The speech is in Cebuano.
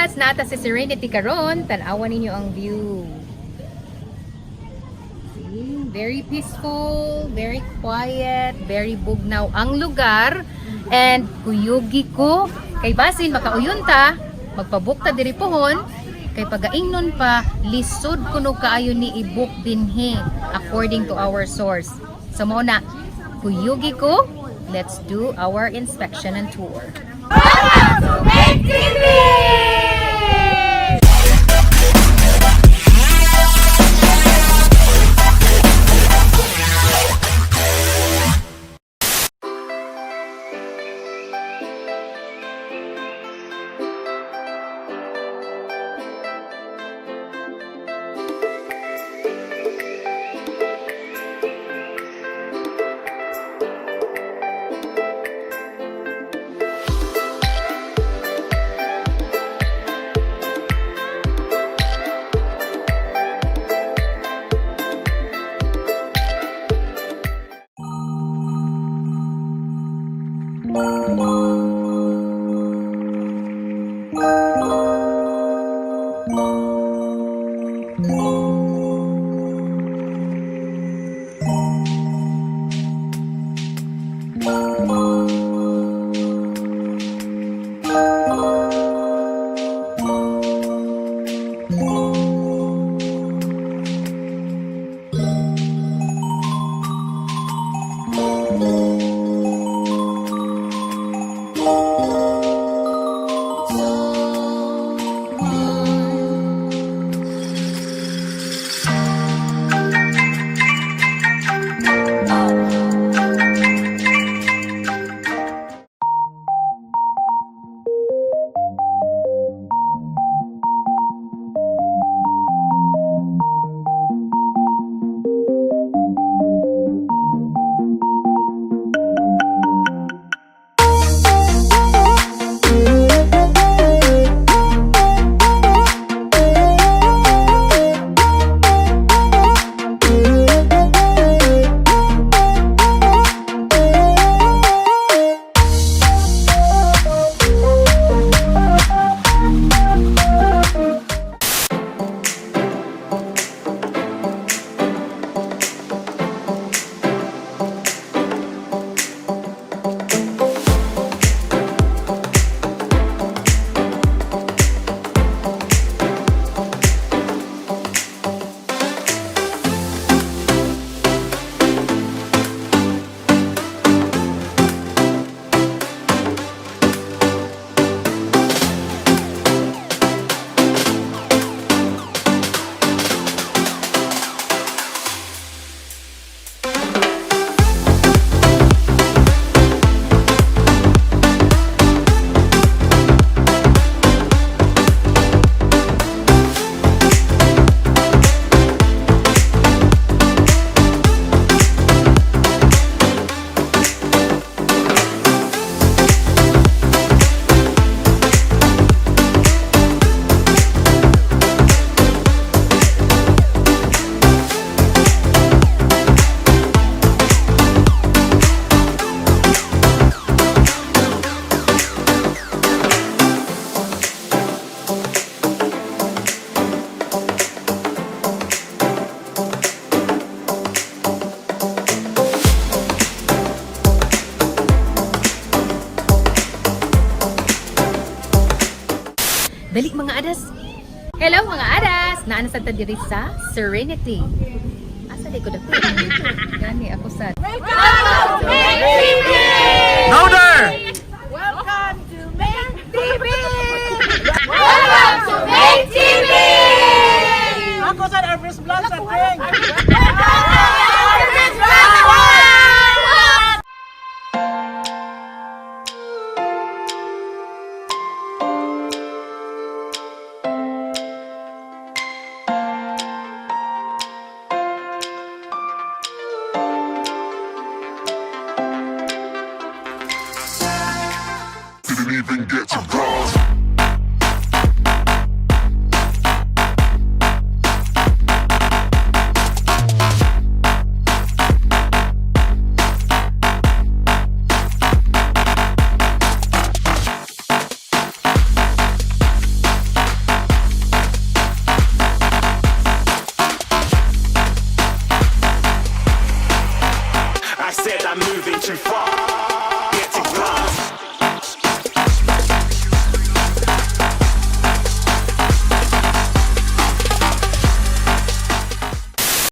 Adas! Naa ta sa Serenity karon, tan-awan ninyo ang view. See? Very peaceful, very quiet, very bugnaw ang lugar. And kuyugi ko kay basin makauyon ta, magpabook ta diri pohon kay pagaingnon pa lisod kuno kaayo ni i-book dinhi according to our source. So mao na kuyugi ko, let's do our inspection and tour. Welcome to Make TV! Dali, mga adas. Hello, mga adas. Naa na sad ta diri sa Serenity. Asa di ko dapit dito? Gani ako sa Welcome to Make TV! Louder! Welcome to Make TV! Welcome to Make TV! Ako sa Everest Vlog sa Ting! Welcome to Everest Vlog! Didn't even get to cross. I'm moving too far.